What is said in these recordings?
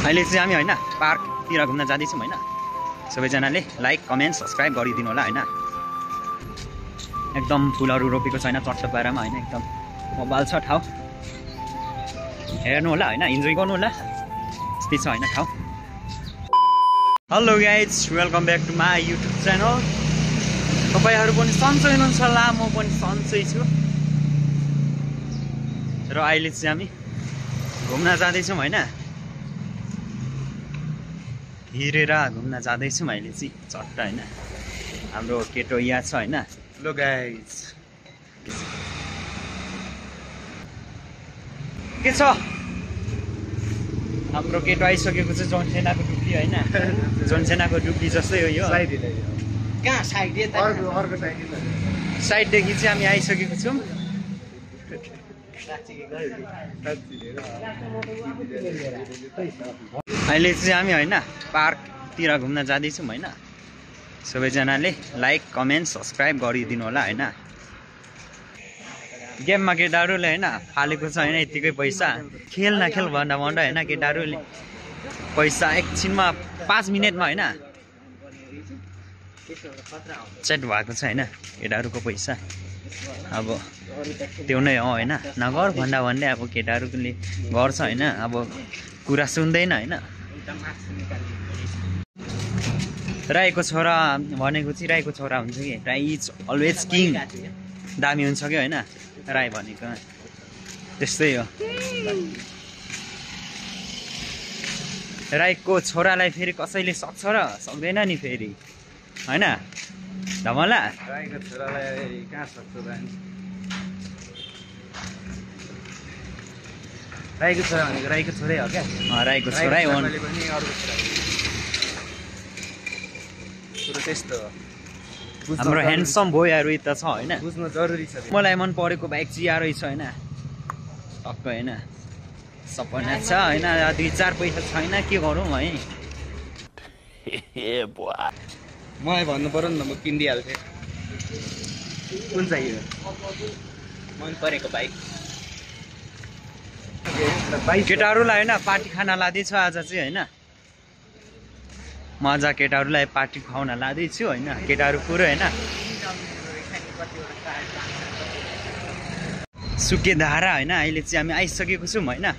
अहिले चाहिँ हामी होइन पार्कतिर घुम्न जाँदैछौँ होइन। सबैजनाले लाइक कमेन्ट सब्सक्राइब गरिदिनु होला होइन। एकदम फुलहरू रोपेको छैन चट्टपारामा होइन, एकदम बबाल छ ठाउँ। हेर्नु होला होइन, इन्जोय गर्नु होला। यस्तै छ होइन ठाउँ। Hello guys, welcome back to my YouTube channel. तपाईँहरू पनि सन्चै हुनुहुन्छ होला, म पनि सन्चै छु। र अहिले चाहिँ हामी घुम्न जाँदैछौँ होइन, हिँडेर घुम्न जाँदैछौँ अहिले चाहिँ चट्ट होइन। हाम्रो केटो यहाँ छ होइन। हेलो गाइज, के छ हाम्रो केटो आइसकेको छ। जोनसेनाको टुप्पी होइन, जोनसेनाको टुप्पी जस्तै हो यो। कहाँ साइड अर्को साइडदेखि चाहिँ हामी आइसकेको छौँ। अहिले चाहिँ हामी होइन पार्कतिर घुम्न जाँदैछौँ होइन। सबैजनाले लाइक कमेन्ट सब्सक्राइब गरिदिनु होला होइन। गेममा केटाहरूले होइन फालेको छ होइन यत्तिकै पैसा। खेल नखेल भन्दा भन्दा होइन केटाहरूले पैसा एकछिनमा 5 मिनटमा होइन सेट भएको छ होइन केटाहरूको पैसा। अब त्यो नै हो होइन, नगर भन्दा भन्दै अब केटाहरूले गर्छ होइन। अब कुरा सुन्दैन होइन। राईको छोरा भनेको चाहिँ राईको छोरा हुन्छ कि, राई इज अलवेज किङ। दामी हुन्छ कि होइन राई भनेको, त्यस्तै हो। राईको छोरालाई फेरि कसैले सक्छ र सक्दैन नि फेरि होइन धमला। राईको छोरालाई कहाँ सक्छ त? राईको छोरा भनेको राईको छोरै हो क्या। राईको छोरै हो। त्यस्तो हो। हाम्रो ह्यान्डसम बोयहरू यता छ होइन, बुझ्नु जरुरी छ। मलाई मन परेको बाइक चाहिँ यहाँ रहेछ होइन टक्क होइन। सपना छ होइन, 2-4 पैसा छैन के गरौँ है। मलाई भन्नु पर्यो नि त, म किनिदिइहाल्थेँ। कुन चाहियो? मन परेको बाइक। केटाहरूलाई होइन पार्टी खाना लाँदैछु आज चाहिँ होइन। मजा केटाहरूलाई पार्टी खुवाउन लाँदैछु होइन। केटाहरू पुरो होइन सुके धारा होइन। अहिले चाहिँ हामी आइसकेको छौँ होइन।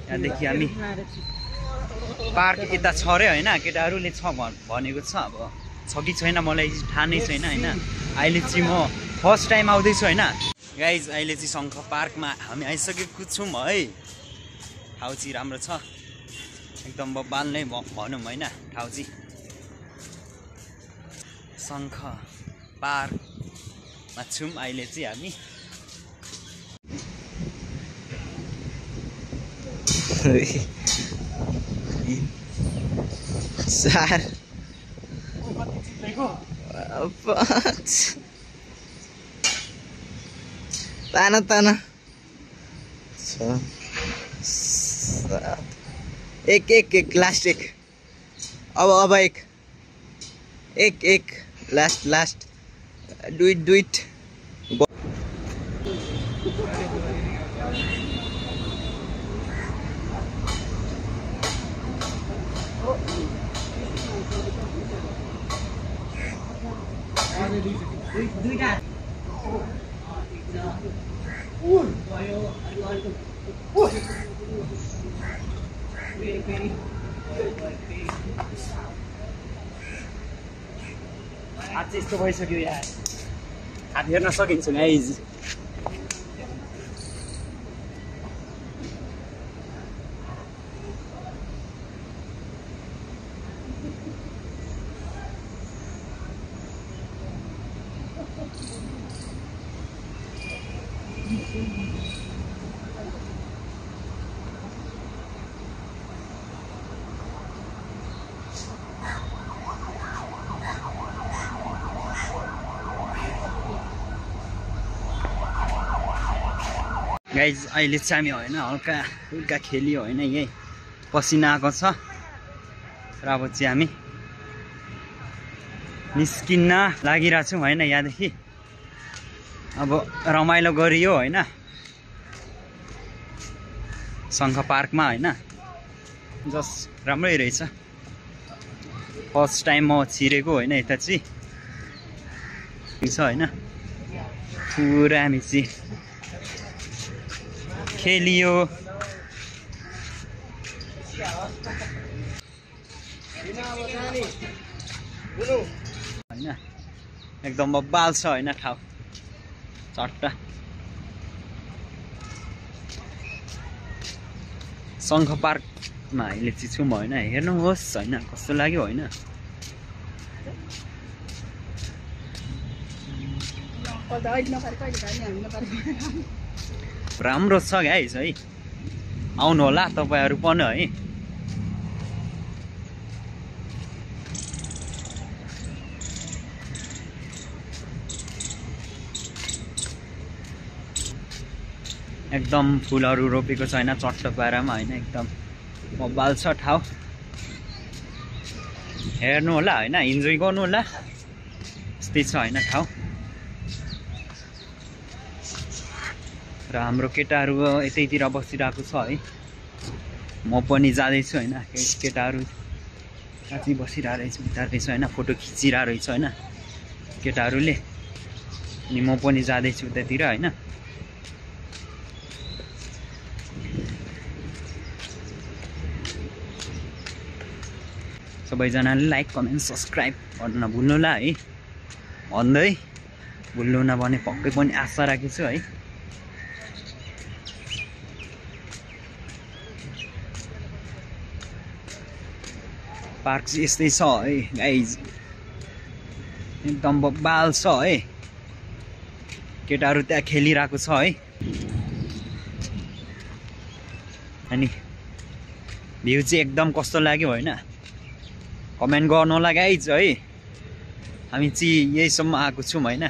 यहाँदेखि हामी पार्क यता छ अरे होइन। केटाहरूले छ भनेको छ, अब छ कि छैन मलाई थाहा नै छैन होइन। अहिले चाहिँ म फर्स्ट टाइम आउँदैछु होइन। गाइज अहिले चाहिँ शङ्ख पार्कमा हामी आइसकेको छौँ है। ठाउँ चाहिँ राम्रो छ एकदम बब्बाल नै भनौँ होइन। ठाउँ चाहिँ शङ्ख पार्कमा छौँ अहिले चाहिँ हामी। चार 5 ताना 6 7 एक लास्ट एक। अब एक लास्ट डू इट। हात चाहिँ यस्तो भइसक्यो यार, हात हेर्न सकिन्छ गाइज। गाइज अहिले चाहिँ हामी होइन हल्का खेलियो होइन, यही पसिना आएको छ र अब चाहिँ हामी निस्किन्न लागिरहेको छौँ होइन यहाँदेखि। अब रमाइलो गरियो होइन शङ्ख पार्कमा होइन। जस्ट राम्रै रहेछ। फर्स्ट टाइम म छिरेको होइन यता चाहिँ छ होइन। पुरा हामी चाहिँ खेलियो। होइन एकदम बब्बाल छ होइन ठाउँ चट्टा। शङ्ख पार्कमा अहिले चाहिँ छु म होइन। हेर्नुहोस् होइन कस्तो लाग्यो होइन। राम्रो छ गाइस है, आउनु होला तपाईँहरू पनि है। एकदम फुलहरू रोपेको छ होइन चट्टपारामा होइन। एकदम बब्बाल छ ठाउँ। हेर्नु होला होइन, इन्जोय गर्नु होला। यस्तै छ होइन ठाउँ। र हाम्रो केटाहरू यतैतिर बसिरहेको छ है। म पनि जाँदैछु होइन। केटाहरू साथी बसिरहेको रहेछ उता रहेछ होइन। फोटो खिचिरहेको रहेछ होइन केटाहरूले। अनि म पनि जाँदैछु उतातिर होइन। सबैजनाले लाइक कमेन्ट सब्सक्राइब गर्न नभुल्नु होला है भन्दै। भुल्नु नभने पक्कै पनि आशा राखेको छु है। पार्क चाहिँ यस्तै छ है गाइज। एकदम बब्बाल छ है। केटाहरू त्यहाँ खेलिरहेको छ है। अनि भ्यू चाहिँ एकदम कस्तो लाग्यो होइन कमेन्ट गर्नु होला गाइज है। हामी चाहिँ यहीसम्म आएको छौँ होइन।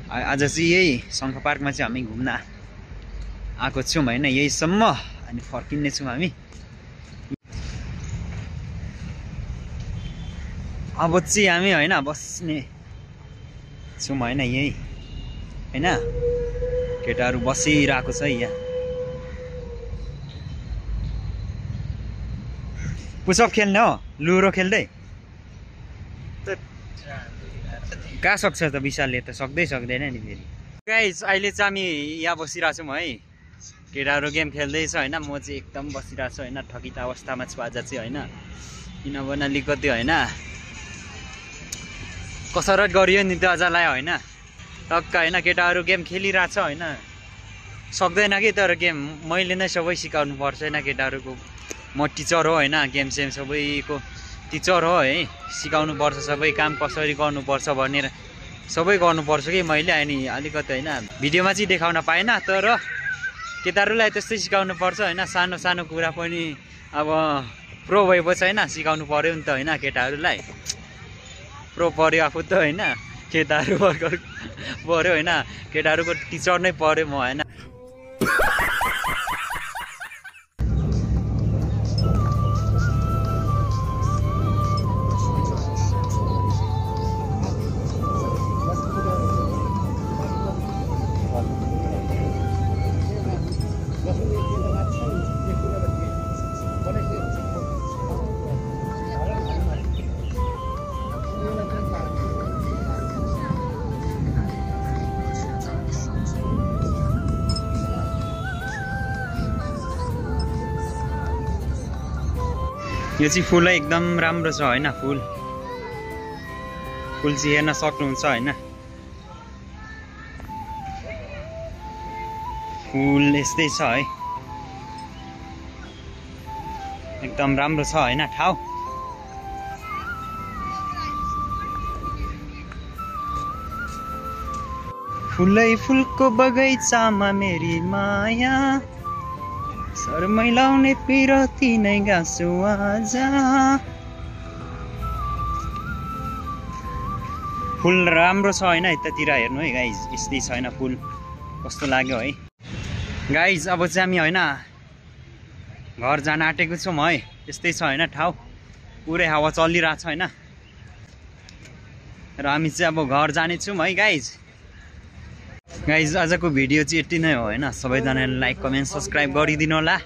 आज चाहिँ यही शङ्ख पार्कमा चाहिँ हामी घुम्न आएको छौँ होइन यहीसम्म। अनि फर्किने छौँ हामी। अब चाहिँ हामी होइन बस्ने छौँ होइन यही होइन। केटाहरू बसिरहेको छ यहाँ। पुसअप खेल्ने हो लुरो खेल्दै। कहाँ सक्छ त विशालले त सक्दैन नि फेरि। गाइस अहिले चाहिँ हामी यहाँ बसिरहेको छौँ है। केटाहरू गेम खेल्दैछ होइन। म चाहिँ एकदम बसिरहेको छु होइन। थकित अवस्थामा छु आज चाहिँ होइन। किनभने अलिकति होइन कसरत गरियो नि त अझलाई होइन। टक्क होइन केटाहरू गेम खेलिरहेछ होइन। सक्दैन कि तर गेम मैले नै सबै सिकाउनु पर्छ होइन केटाहरूको। म टिचर हो होइन। गेम सेम सबैको टिचर हो है। सिकाउनु पर्छ सबै काम कसरी गर्नुपर्छ भनेर सबै गर्नुपर्छ कि मैले। अनि अलिकति होइन भिडियोमा चाहिँ देखाउन पाएन तर केटाहरूलाई त्यस्तै सिकाउनु पर्छ होइन। सानो सानो कुरा पनि अब प्रो भएपछि होइन सिकाउनु पर्यो नि त होइन केटाहरूलाई। प्रो पऱ्यो आफू त होइन। केटाहरू पऱ्यो होइन। केटाहरूको टिचर नै पऱ्यो म होइन। यो चाहिँ फुल एकदम राम्रो छ होइन। फुल चाहिँ हेर्न सक्नुहुन्छ होइन। फुल यस्तै छ है। एकदम राम्रो छ होइन ठाउँ। फुलै फुलको बगैँचामा मेरी माया शर्मैलाउने पिरती नै गाँसु आजा। फुल राम्रो छ होइन। यतातिर हेर्नु है गाइज यस्तै छ होइन। फुल कस्तो लाग्यो है गाइज। अब चाहिँ हामी होइन घर जान आँटेको छौँ है। यस्तै छ होइन ठाउँ। पुरै हावा चलिरहेको छ होइन। र हामी चाहिँ अब घर जानेछौँ है गाइज। आजको भिडियो चाहिँ यति नै हो होइन। सबैजनाले लाइक कमेन्ट सब्सक्राइब गरिदिनु होला।